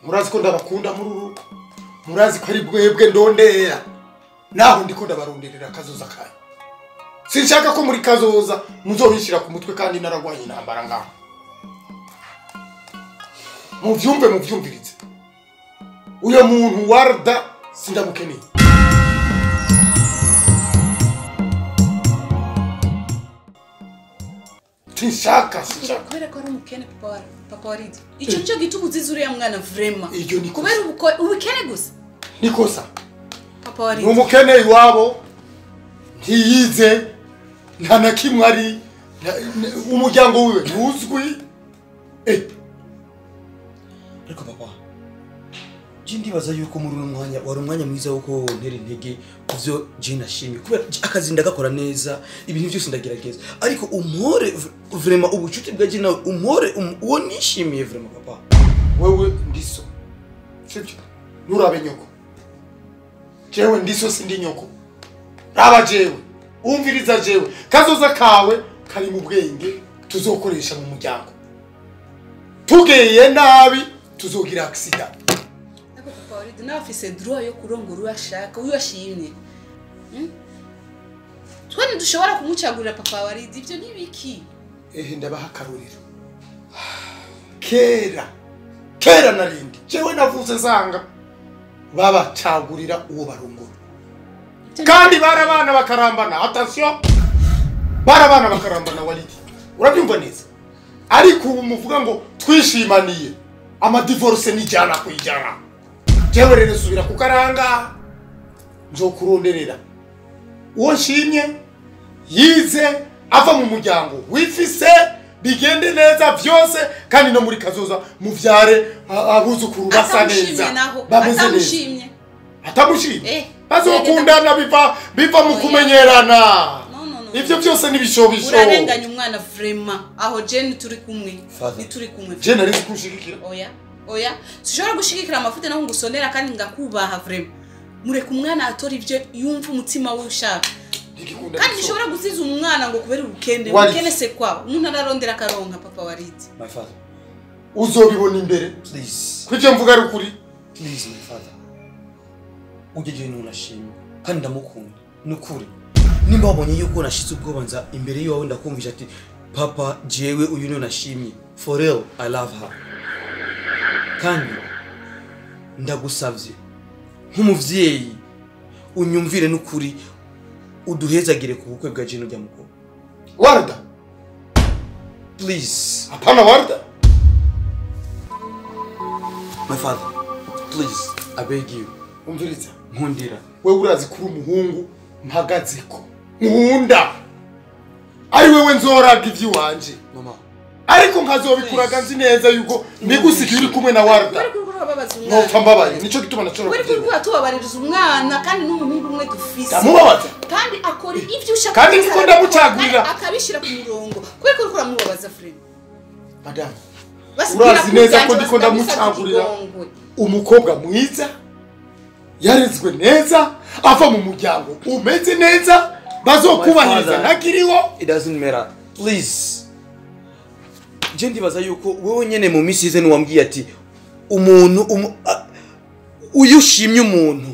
Murazi ko ndabakunda muri uru murazi ko ari bwebwe ndondera naho ndiko ndabaronderera kazoza kayo. Sinshaka ko muri kazoza muzobishira ku mutwe kandi naragwanye intambara ngaho. Muvyumve muvyumvirize. Uyo muntu Warda sindamukeneye. Sinshaka kubera ko ari umukene papa Waridi. Ico nico gituma uziza uriya mwana vraiment. Kubera ubukene gusa. Nikosa. Papa Waridi. Umukene iwabo ntiyize nta na kimwe ari umuryango wiwe ntuzwi. Ariko papa je ndibaza yuko muri uno mwanya wari umwanya mwiza wo ntera intege kuvyo je nashimye kubera akazi ndagakora neza ibintu byose ndagerageza ariko umpore vraiment ubucuti bwa je nawe umpore uwo nishimiye vraiment papa. Wewe ndiso sibyo nurabe nyoko. Jewe ndiso sindi nyoko. Raba jewe umviriza jewe kazoza kawe kari mu bwenge tuzokoresha mu muryango. Tugeye nabi tuzogira accident. Papa Waridi nawe afise droit yo kurongora uwo ashaka uwo ashimye. Twe ntidushobora kumucagurira papa Waridi ibyo nibiki? Ehe ndabaha akarorero. Kera narindi jewe navuze nsanga babacagurira uwo barongora. Kandi barabana bakarambana. Attention. Barabana bakarambana Waridi. Urabyumva neza? Ariko ubu muvuga ngo twishimaniye ama divorce ni jana kwijana. Jewe rero subira kukaranga nzokuronderera uwo nshimye yize ava mu muryango wifise bigende neza vyose kandi no muri kazoza muvyare abuzukuru basa neza bameze neza. Atamushimye bazokundana biva mu kumenyerana. Ivyo byose nibishobisho. Urarenganya umwana vraiment aho Jane turi kumwe nituri kumwe. Jane ari kushigikira. Oya oya sishobora gushigikira amafuta naho ngusonera kandi ngakubaha vraiment. Mureka umwana atora ivyo yumva umutima we ushaka. Kandi nshobora gusiza umwana ngo kubera ubukende ubukene se kwa umuntu ararondera akaronka papa Waridi. My father uzobibona imbere please. Kwivyo mvuga ari ukuri please my father. Ugejeje nunashimye kandi ndamukunda nukuri. Nimba wabonye yuko nashize ubwoba nza imbere yawe ndakumvisha ati papa jewe uyu nunashimye for real I love her. Kandi ndagusavye nk'umuvyeyi unyumvire nukuri uduhezagire ku bukwe bwa Jeno rya mukobwa. Warda please. Hapana Warda. My father please I beg you. Umviriza nkundira. Wewe urazi kuri umuhungu mpagazeko nkunda ari wewe nzoraga ivy'iwanje mama ariko nkazobikuraga nzi neza yuko nigusigiye uri kumwe na Warda. Nopfa mbabaye nico gituma nacoro kuri kuri tubabaririza umwana kandi n'umuhungu umwe dufise ndamubabaza kandi akora ivyo ushaka kandi niko ndamucagurira akabishira ku murongo kuri kuri kuramubabaza Fred. Madame urazi neza ko ndiko ndamucagurira umukobwa mwiza yarezwe neza ava mu muryango umeze neza bazokubahiriza ntakiriho. It doesn't matter please. Je ndibaza yuko wewe nyene mu misi ize niwambwiye ati umuntu uyushimye umuntu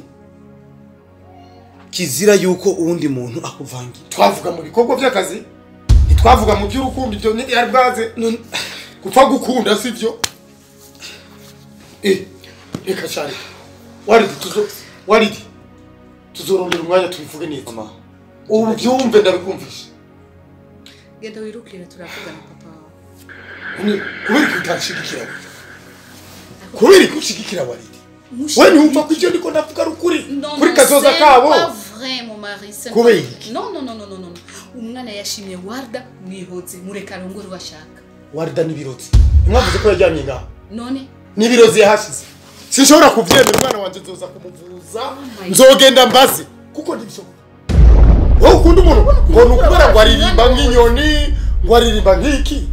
kizira yuko uwundi muntu akuvangira. Twavuga mu bikorwa by'akazi ntitwavuga mu by'urukundo ibyo ni yari bwaze gupfa gukunda sivyo. Reka cyane Waridi tuzorondera umwanya tubivuge neza. Mama ubu byumve ndabikumvisha. Genda wirukire turavugana papa wawe. Kubera ko utashigikira. Kubera ko ushigikira Waridi. We ntumva ko icyo ndiko ndavuga ari ukuri. Kuri kazoza kabo. vrai mon mari. Kubera iki? Non non non non non non. Umwana yashimye Warda mwihoze mureka arongore washaka. Warda nibirozi. Mwavuze ko yajyanye ngaha. None nibirozi yahashize. Sinshobora kuvyemera umwana wanje nzoza kumuvuza. Nzogenda mbaze kuko ndibishoboka. Wowe ukunda umuntu ngo nukubera ngo aririmba nk'inyoni, ngo aririmba nk'iki.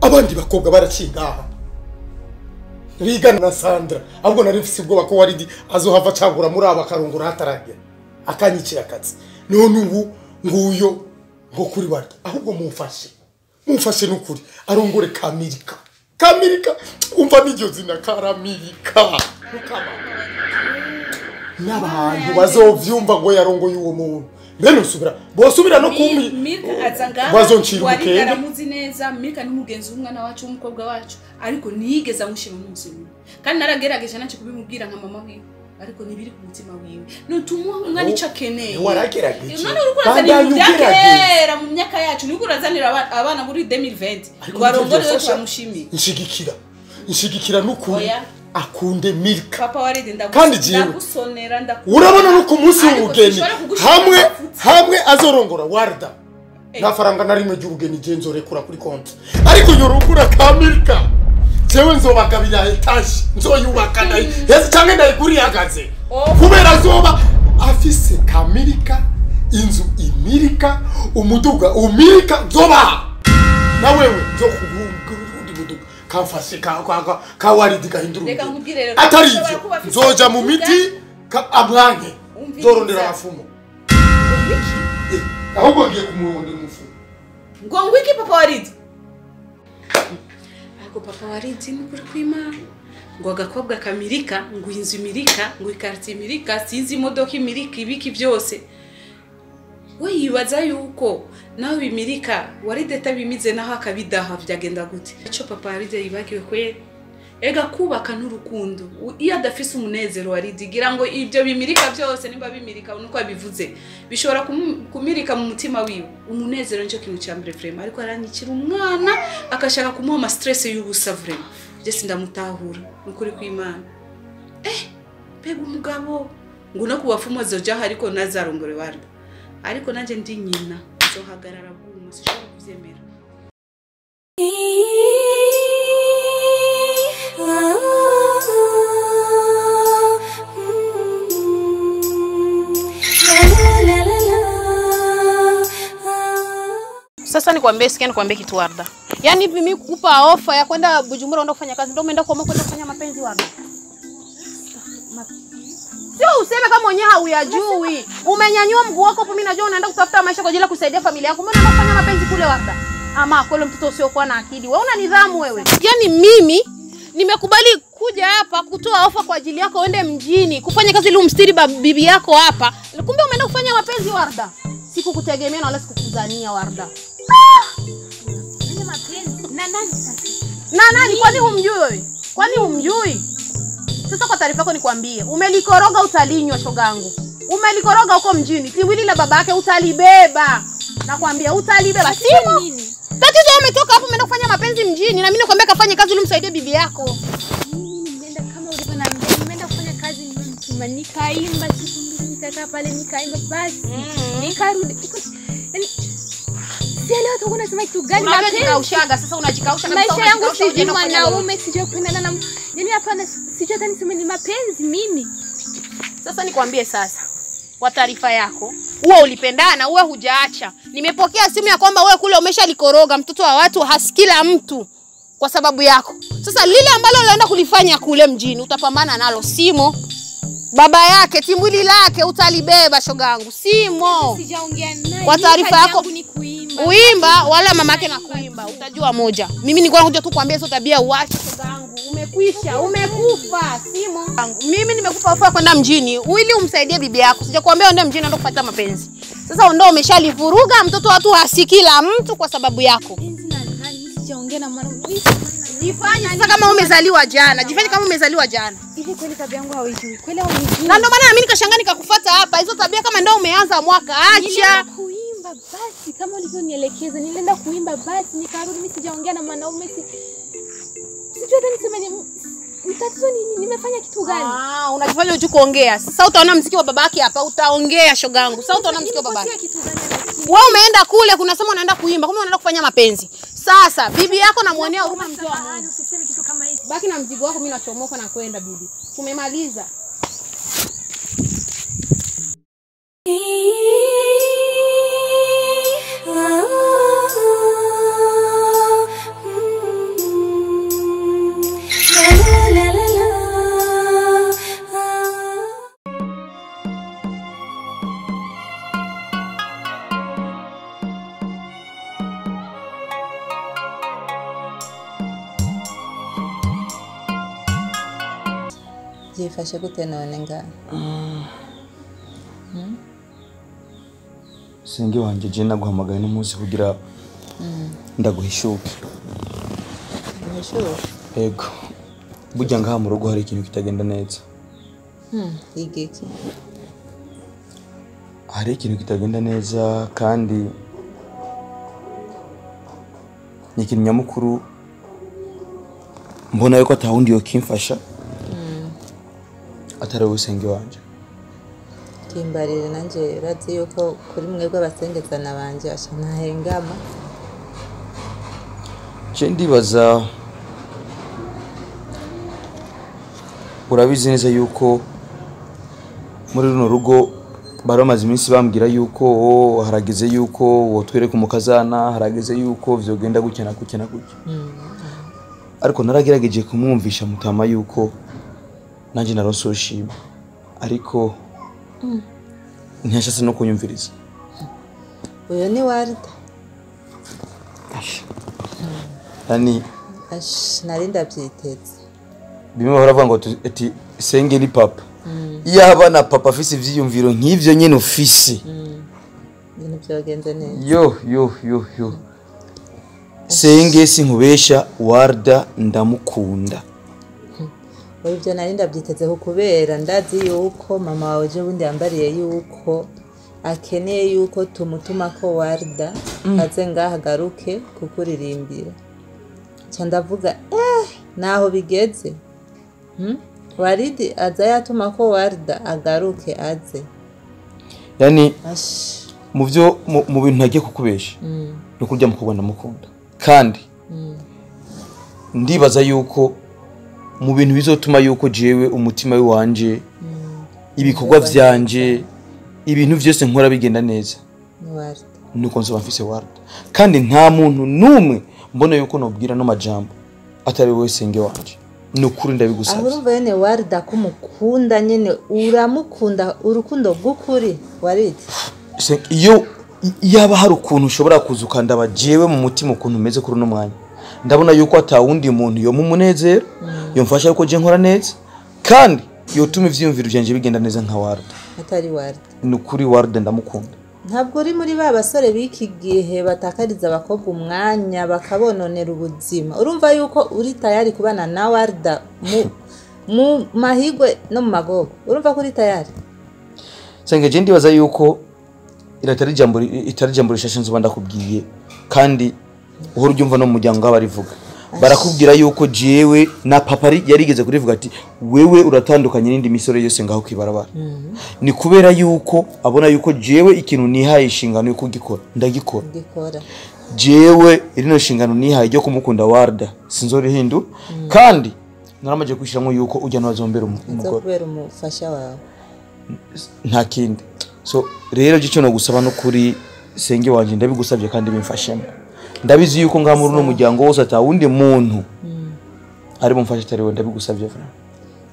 Abandi bakobwa baracingaha. Rigana na Sandra ahubwo nari mfise ubwoba ko Waridi azohava acangura muri aba akarongora hataragera akanyicira akazi. None ubu nguyo ngo kuri Waridi ahubwo mumfashe n'ukuri arongore Kamirika. Kamirika umva n'iryo zina Karamirika mukama n'abantu bazovyumva ngo yarongoye uwo muntu mbere usubira bosubira no kumi Milka azanga bazoncira ubukene. Aramuzi neza Milka ni mugenzi w'umwana wacu w'umukobwa wacu ariko niyigeza amushima n'umunsi umwe kandi naragerageje nace kubimubwira nka mama wiwe ariko nibiri ku mutima wiwe nutumuha umwana ico akeneye. Waragerageje none uriko urazanira ivyakera mu myaka yacu niko urazanira abana muri 2020 ngo arongore we twamushimiye. Nshigikira n'ukuri akunde Milka. Papa Waridi ndagusonera ndakunda. Urabona no ku munsi w'ubugeni hamwe azorongora Warda nta faranga na rimwe ry'ubugeni je nzorekura kuri konti ariko yorongora Kamirika jewe nzobagabira etage nzoyubaka nayo yese canke ndayiguriyagaze kubera azoba afise Kamirika inzu imirika umuduga umirika nzoba na wewe nzokugura undi muduga kamfashe ka Waridi gahindura. Atari ivyo nzoja mu miti amwanke nzorondera abafumu. Ahubwo ngiye kumurondera umufumu. Ngo ngwiki Papa Waridi. Ariko Papa Waridi ni kuri kwimana ngo agakobwa kamirika ngo inzu imirika ngo ikarti imirika sinzi imodoka imirika ibiki byose. We yibaza yuko nawe bimirika Waridi atabimize naho akabidaha byagenda gute? Ico Papa Waridi yibagiwe kwe ega kubaka n'urukundo iyo adafise umunezero Waridi gira ngo ibyo bimirika byose nimba bimirika nuko abivuze bishobora kumirika mu mutima wiwe. Umunezero nico kintu cya mbere vraiment ariko aranyikira umwana akashaka kumuha ama stress y'ubusa vraiment. Je sindamutahura nukuri kw'Imana. Pega umugabo ngo no kubafumo zoja ariko nazarongore Warda. Ariko nanje ndi nyina nzohagarara bwuma sishobora kuvyemera. Sasa nikwambie, sikia nikwambie kitu Warda. Yaani hivi mimi kukupa ofa ya kwenda Bujumbura unaenda kufanya kazi ndio umeenda kuamua kwenda kufanya mapenzi Warda? Sio useme kama mwenyewe hauyajui. Umenyanyua mguu wako hapo, mimi najua unaenda kutafuta maisha kwa ajili ya kusaidia familia yako. Mbona unafanya mapenzi kule Warda? Ama kweli mtoto usiokuwa na akili. Wewe una nidhamu wewe. Yaani mimi nimekubali kuja hapa kutoa ofa kwa ajili yako uende mjini kufanya kazi ili umstiri bibi yako hapa. Kumbe umeenda kufanya mapenzi Warda. Sikukutegemea na wala sikukudhania Warda. Na nani sasa? Na nani? Kwani humjui wewe? Kwani humjui? Sasa kwa taarifa yako nikwambie, umelikoroga utalinywa shogangu. Umelikoroga huko mjini, tiwili la babake utalibeba. Nakwambia utalibeba. Simo. Tatizo umetoka hapo umeenda kufanya mapenzi mjini na mimi nakwambia kafanye kazi ili umsaidie bibi yako. Mimi nimeenda kama ulivyoniambia, nimeenda kufanya kazi nimemtuma nikaimba siku mbili nikakaa pale nikaimba basi. Nikarudi. Yaani sielewi hata unasema kitu gani. Unajikaushaga sasa, unajikausha kabisa. Maisha yangu sijui mwanaume, sijui kupendana na yaani hapana, sijui hata niseme ni mapenzi mimi. Sasa nikwambie sasa kwa taarifa yako, uwe ulipendana uwe hujaacha. Nimepokea simu ya kwamba wewe kule umeshalikoroga mtoto wa watu hasikila mtu kwa sababu yako. Sasa lile ambalo unaenda kulifanya kule mjini utapambana nalo. Simo baba yake timbwili lake utalibeba shogangu. Simo. Sijaongea naye. Kwa taarifa yako ni kuimba. Uimba wala mamake na kuimba utajua moja. Mimi nilikuwa nakuja tu kuambia hizo tabia uache shogangu. Umekwisha, umekufa. Simo. Mimi nimekupa ofa kwenda mjini ili umsaidie bibi yako. Sijakwambia uende mjini ndio kufuata mapenzi. Sasa ndio umeshalivuruga mtoto watu hasikila mtu kwa sababu yako. Sijaongea na mwanaume. Jifanye sasa kama umezaliwa jana. Jifanye kama umezaliwa jana. Hivi kweli tabia yangu hauijui? Kweli hauijui? Na ndio maana mimi nikashangaa nikakufuata hapa. Hizo tabia kama ndio umeanza mwaka acha. Nilienda kuimba basi kama ulivyonielekeza. Nilienda kuimba basi nikarudi, mimi sijaongea na mwanaume. Sijui hata niseme Tatizo ni nini? Nimefanya kitu gani? Ah, unajifanya hujui kuongea. Sasa utaona mziki wa babake hapa, utaongea shogangu. Sasa utaona mziki wa babake. Wewe umeenda kule kuna sema unaenda kuimba, kumbe unaenda kufanya mapenzi. Sasa bibi yako namuonea huruma mzee wa Mungu. Usiseme kitu kama hicho. Baki na mzigo wako, mimi nachomoka na kwenda bibi. Tumemaliza. Byifashe gute none nga? Senge wanje je naguhamagaye n'umunsi kugira ndaguhishuke. Nguhishuke? Yego. Burya ngaha mu rugo hari ikintu kitagenda neza. Igiki? Hari ikintu kitagenda neza kandi ni ikintu nyamukuru mbona yuko atawundi yokimfasha. Atari usenge wanje. Kimbarire nanje urazi yuko kuri mwebwe abasengezana banje asha ntahengama. Je ndibaza urabizi neza yuko muri runo rugo baramaze iminsi bambwira yuko harageze yuko wotwereka umukazana, harageze yuko vyogenda gutya na gutya na gutya. Ariko naragerageje kumwumvisha mutama yuko nanje naronse ushima, ariko ntiyashatse no kunyumviriza. Uyo ni Warda. Yani nari ndabyiteze. Bimwe bahora bavuga ngo ati senge ni papa. Iyo na papa afise ivyiyumviro nk'ivyo nyene ufise. Ibintu byagenze neza. Yo yo yo yo. Senge sinkubesha Warda ndamukunda. Ibyo nari ndabyitezeho kubera ndazi yuko mama wawe je bundi yambariye yuko akeneye yuko tumutuma ko Warda aze ngaha garuke kukuririmbira. Ca ndavuga naho bigeze. Waridi aza yatuma ko Warda agaruke aze. Yani muvyo mu bintu ntagiye kukubesha. No kurya mukobwa ndamukunda. Kandi ndibaza yuko mu bintu bizotuma yuko jewe umutima wanje ibikorwa vyanje ibintu vyose nkora bigenda neza nuko nzoba mfise Warda. Kandi nta muntu numwe mbona yuko nobwira no majambo atari wewe senge wanje. Nukuri ndabigusabye. Aho urumva yene Warda kumukunda nyene uramukunda urukundo rw'ukuri Waridi. Iyo yaba hari ukuntu ushobora kuzuka ndabajewe mu mutima ukuntu umeze kuri no mwanya. Ndabona yuko atawundi muntu yo mumunezero yomfasha yuko je nkora neza kandi yotuma ivyiyumviro byanje bigenda neza nka Warda. Atari Warda. Nukuri Warda ndamukunda. Ntabwo uri muri ba basore b'iki gihe batakariza abakobwa umwanya bakabononera ubuzima. Urumva yuko uri tayari kubana na Warda mu mahigwe no mu magogo. Urumva ko uri tayari? Senge je ndibaza yuko iratari jambo itari jambo rishashe nzoba ndakubwiye kandi uhora uryumva no mu muryango abarivuga. Barakubwira yuko jewe na papa yarigeze kurivuga ati wewe uratandukanye n'indi misore yose ngaho kwibarabara. Ni kubera yuko abona yuko jewe ikintu nihaye inshingano yuko gikora ndagikora. Jewe irino nshingano nihaye ryo kumukunda Warda sinzorihindura kandi naramaje kwishiramo yuko ujya nazombera umugore. Nzokubera umufasha wawe. Nta kindi. So rero gico no gusaba no kuri senge wanje ndabigusabye kandi bimfashemo. Ndabizi yuko ngaha muri no muryango wose atawundi muntu ari bumfashe atari we ndabigusabye vra.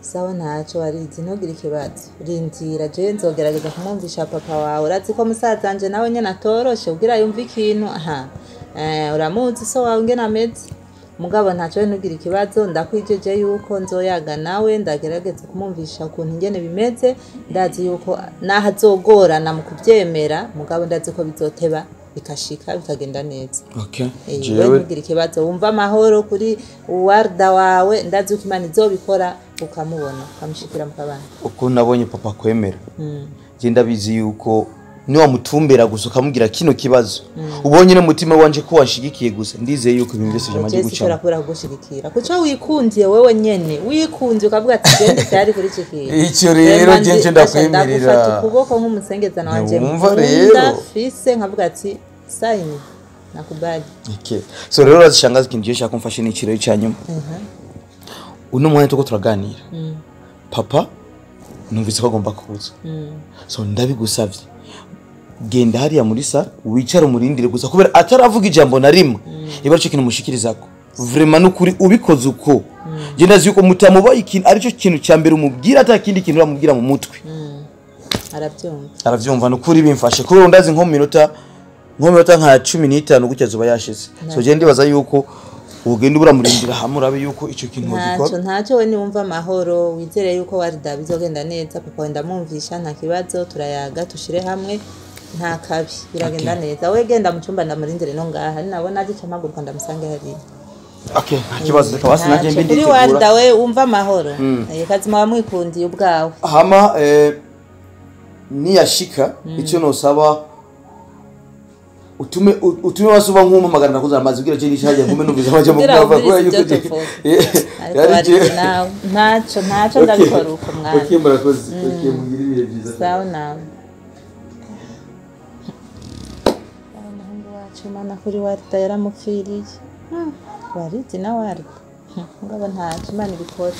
Sawa ntaco warizi ntugire ikibazo. Rindira je nzogerageza kumwumvisha papa wawe. Urazi ko musaza anje nawe nyene atoroshe kugira yumve ikintu. Aha. Uramuzi so wawe ngena ameze. Mugabo ntaco ntugire ikibazo ndakwijeje yuko nzoyaga nawe ndagerageza kumwumvisha ukuntu ingene bimeze. Ndazi yuko naho azogorana mu kuvyemera mugabo ndazi ko bizoteba bikashika bikagenda neza. Okay. Jewe ntugira ikibazo wumva amahoro kuri Warda wawe ndazi ko Imana izobikora ukamubona ukamushikira mukabana. Uko nabonye papa kwemera. Je ndabizi yuko ni wamutumbera gusa ukamubwira kino kibazo ubonye n'umutima wanje ko wanshigikiye gusa ndizeye yuko ibintu byose byamaze guca gucamo kubera kugushigikira kuco wikundiye wewe nyene wikundiye ukavuga ati gende byari kuri iki kintu icyo rero genje ndakwemerera ndagufata ukuboko nk'umusengezana wanje wumva rero fise nkavuga ati saini nakubali. Okay. So rero urazishangaza ikintu giye shaka umfashe n'ikiro cyanyuma. Uno mwanya tuko turaganira. Papa numvise ko agomba kuza. So ndabigusavye. Genda hariya muri sa wicara umurindire gusa kubera ataravuga ijambo na rimwe. Iba cyo kintu mushikirizako. Vraiment nukuri ubikoze uko. Je ndazi yuko mutamubaye ikintu arico kintu cya mbere umubwira atakindi kintu uramubwira mu mutwe. Arabyumva. Aravyumva nukuri bimfashe kubera ndazi nko mu minota nka 15 gutya zuba yashize. So je ndibaza yuko ugenda uburamurindira hamwe urabe yuko ico kintu gikora. Ntacyo we niwumva amahoro wizere yuko Warida bizogenda neza papa wenda mumvisha nta kibazo turayaga tushire hamwe nta kabi biragenda neza. We genda mu cyumba ndamurindire no ngaha nabona aje camaguruka ndamusange hariya. Okay, nta kibazo reka basi naje mbe nditegura. Kuri Warida we umva amahoro. Kazima wamwikundiye ubwawe. Hama niyashika icyo nosaba utume wasuba nk'umwe magana nakuzana amazi kugira cyo nishaje nkume numvise amaje mu kuva kuba yuko yari ntacyo ndabikora uko mwana. Okay murakoze. Okay mugire ibihe byiza. Sawa nawe. Umuhungu wacu mana kuri Warida yaramupfiriye. Waridi na Warida. Ngabo ntacyo Imana ibikora.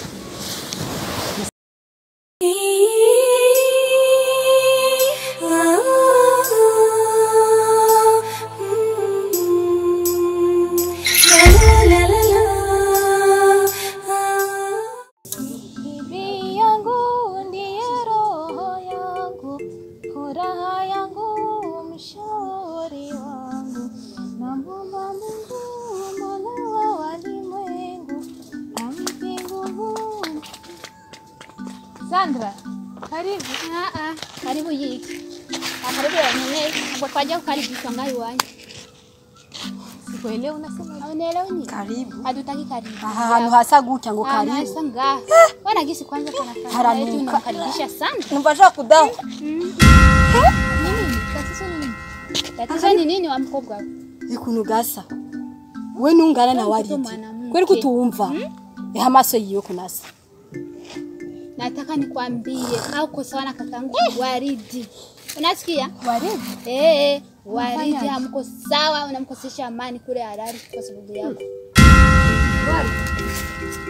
Sandra, karibu. Karibu yiki. Karibu ya nene, kwa kwaja kukaribishwa ngai wanyu. Sikuelewa unasema. Unaelewa nini? Karibu. Hatutaki karibu. Ahantu hasa gutya ngo karibu. Hasa nga. Wana gisi kwanza kana eti unamkaribisha sana. Numva nshaka kudaho. Nini? Tatizo ni nini? Tatizo ni nini wa mkobwa? Ikuntu gasa. We nungana na Waridi. Kweli kutuumva. Eha maso yiyo kunasa. Nataka nikwambie au sawa na kakangu Waridi. Unasikia? Waridi? Waridi hamko sawa, unamkosesha amani kule Harare kwa sababu yako. Waridi.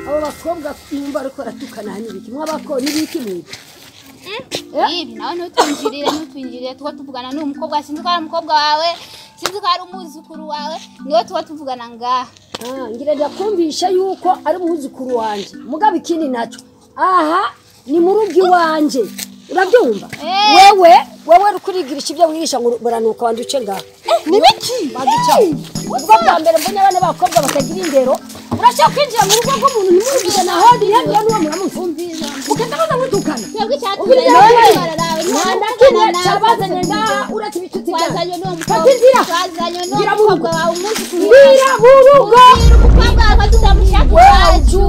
Abo bakobwa numva ariko baratukana hani biki? Mwabako nibiki mwiki? Hivi nawe ntutinjirire tuko tuvugana n'uyu mukobwa sinzi ko ari umukobwa wawe, sinzi ko ari umuzukuru wawe, niwe tuko tuvugana ngaha. Ngira ndakumvisha yuko ari umuzukuru wanje. Mugabo ikindi naco. Aha ni murugi wanje urabyumva wewe rukurigirisha ibyo wigisha ngo buranuka wanduce ngaha ni biki banduca ubwo bwa mbere mbonye abana bakobwa batagira indero urashaka kwinjira mu rugo rw'umuntu ntimubwire naho ntihagire n'uwo muramufumbiza ukenda baza mutukana twebwe cyatuzanye cyabazanye ngaha uretse ibitutsi twazanye n'uwo mukobwa twazanye n'uwo mukobwa wawe umuzukuru ngira burugo umukobwa wawe tutamushaka iwacu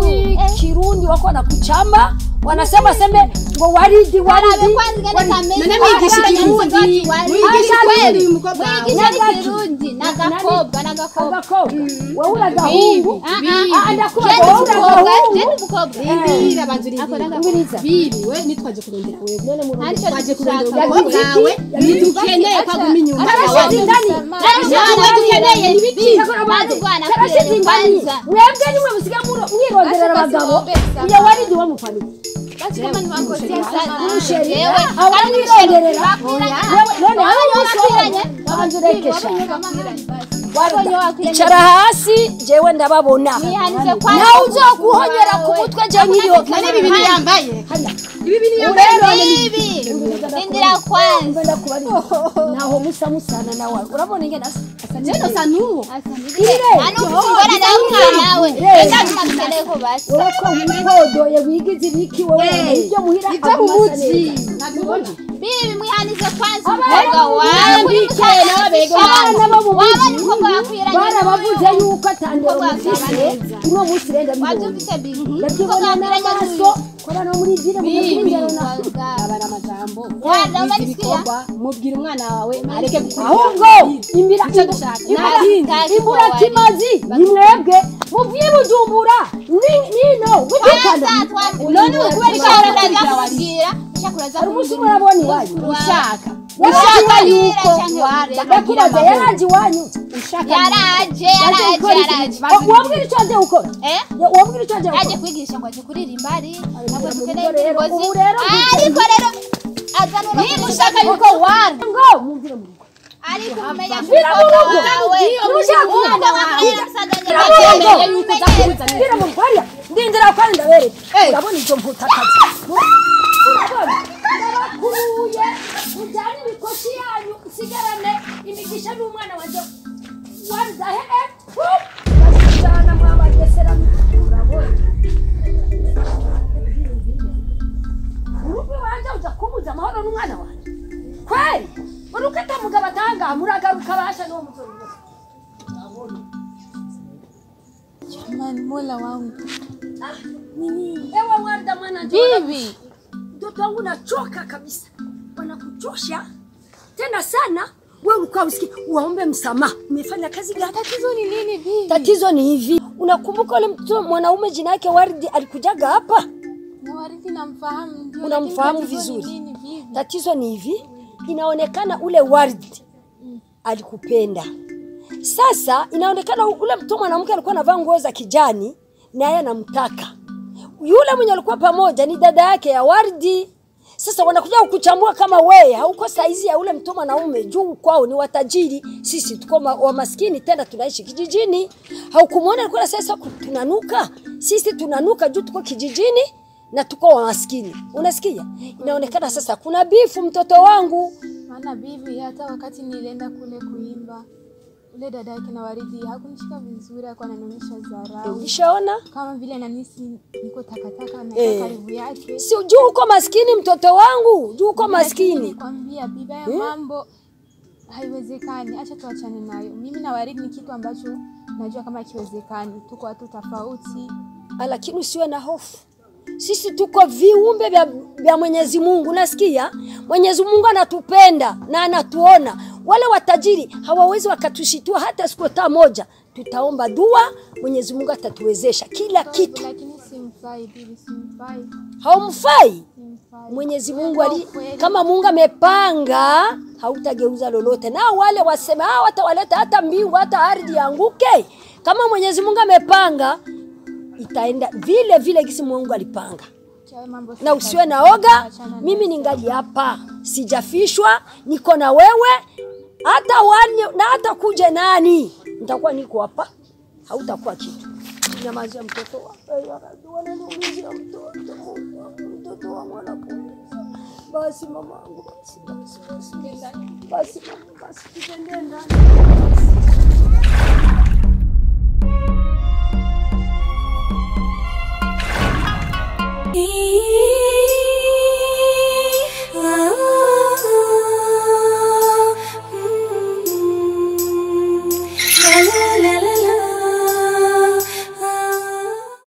Kirundi wako na kuchama wanasema seme ngo Waridi nane mwigisha Kirundi mwigisha kweli mukobwa mwigisha Kirundi nagakobwa wewe uragahungu ndakuba wewe uragahungu bibi abanzuri bibi we nitwaje kurondera wewe twaje kurondera wawe nidukeneye kwaguma inyuma dukeneye ibiki mwebwe nimwe musiga mwironderera abagabo uya Waridi wamufaniye Basi kama ni wako sana. Yewe awanironderera. None abanzurekesha. Icara hasi jewe ndababona. Nawe uzoguhonyera ku mutwe je nkiriho. None ibi bintu yambaye. Ibi bintu yambaye none ibi. Ndindira kwanza. Naho musa musana nawe. Urabona ingene asa. Jeno sanuwo. Ano ngora nawe nawe. Reka tumakeleko basi. Wowe ko wipodoye wigize ibiki wowe ibyo muhira ibyo muzi. Bibi mwihanize kwanza umukobwa wawe. Abana bo mu mujyi barabavuze yuko atandero mufise uno munsi renda ndabibona n'amaso ko abana bo muri ville mutagira indero na abana amajambo mubwira umwana wawe areke gukora ahubwo imbira imbura kimazi ni mwebwe muvuye Bujumbura nino gutukana none ukubera icyo kubwira hari umunsi murabona iwanyu ushaka ushaka yuko ndakubaza yaraje iwanyu ushaka yaraje wambwira icyo aje gukora wambwira icyo aje gukora aje kwigisha ngo aje kuririmba ari ntabwo dukeneye indirimbo ariko rero azana niba ushaka yuko warda ngo mumvire mu rugo ariko umenya ndindira kandi ndabereka urabona ibyo mputakazi ndabakuruye mujyane imikoshi yanyu isigarane imigisha n'umwana wanjye warda he basijana mwabagesera urabona urugo wanje uza kubuza amahoro n'umwana wanjye kweli urukata mugabo atanga muragaruka basha n'uwo muzoro urabona. Jamani, Mola wangu. Nini? Ewe Warda mwana bibi. Mtoto wangu nachoka kabisa. Wanakuchosha tena sana. Wewe ulikuwa usiki uwaombe msamaha. Umefanya kazi gani? Tatizo ni nini bibi? Tatizo ni hivi. Unakumbuka yule mtoto mwanaume jina yake Wardi alikujaga hapa? Na Wardi namfahamu ndio. Unamfahamu vizuri. Tatizo ni hivi. Inaonekana ule Wardi alikupenda. Sasa inaonekana ule mtu mwanamke alikuwa anavaa nguo za kijani na yeye anamtaka. Yule mwenye alikuwa pamoja ni dada yake ya Wardi. Sasa wanakuja kukuchambua kama wewe hauko saizi ya ule mtu mwanaume juu kwao ni watajiri, sisi tuko wa maskini tena tunaishi kijijini. Haukumuona alikuwa sasa tunanuka, sisi tunanuka juu tuko kijijini na tuko wa maskini. Unasikia? Inaonekana sasa kuna bifu mtoto wangu. Maana bibi hata wakati nilienda kule kuimba ule dada yake na Waridi hakunishika vizuri, alikuwa ananionyesha dharau. Ulishaona? Kama vile ananisi niko takataka na karibu yake. Si juu uko maskini mtoto wangu, juu uko maskini. Nikwambia bibi ya mambo haiwezekani, acha tuachane nayo. Mimi na Waridi ni kitu ambacho najua kama kiwezekani, tuko watu tofauti. Lakini usiwe na hofu. Sisi tuko viumbe vya Mwenyezi Mungu, unasikia? Mwenyezi Mungu anatupenda na anatuona. Wale watajiri hawawezi wakatushitua hata siku moja. Tutaomba dua, Mwenyezi Mungu atatuwezesha kila kitu. Lakini simfai bibi, simfai. Haumfai? Mwenyezi Mungu ali kama Mungu amepanga hautageuza lolote. Na wale wasema watawaleta hata mbingu hata ardhi yanguke. Kama Mwenyezi Mungu amepanga itaenda vile vile gisi Mungu alipanga. Na usiwe na oga, mimi ningali hapa, sijafishwa, niko na wewe, hata wani na hata kuje nani, nitakuwa niko hapa, hautakuwa kitu. Nyamazia mtoto wangu, wananiumizia mtoto, mtoto wangu anapumzika. Basi mamangu, basi basi basi basi basi, basi ndani.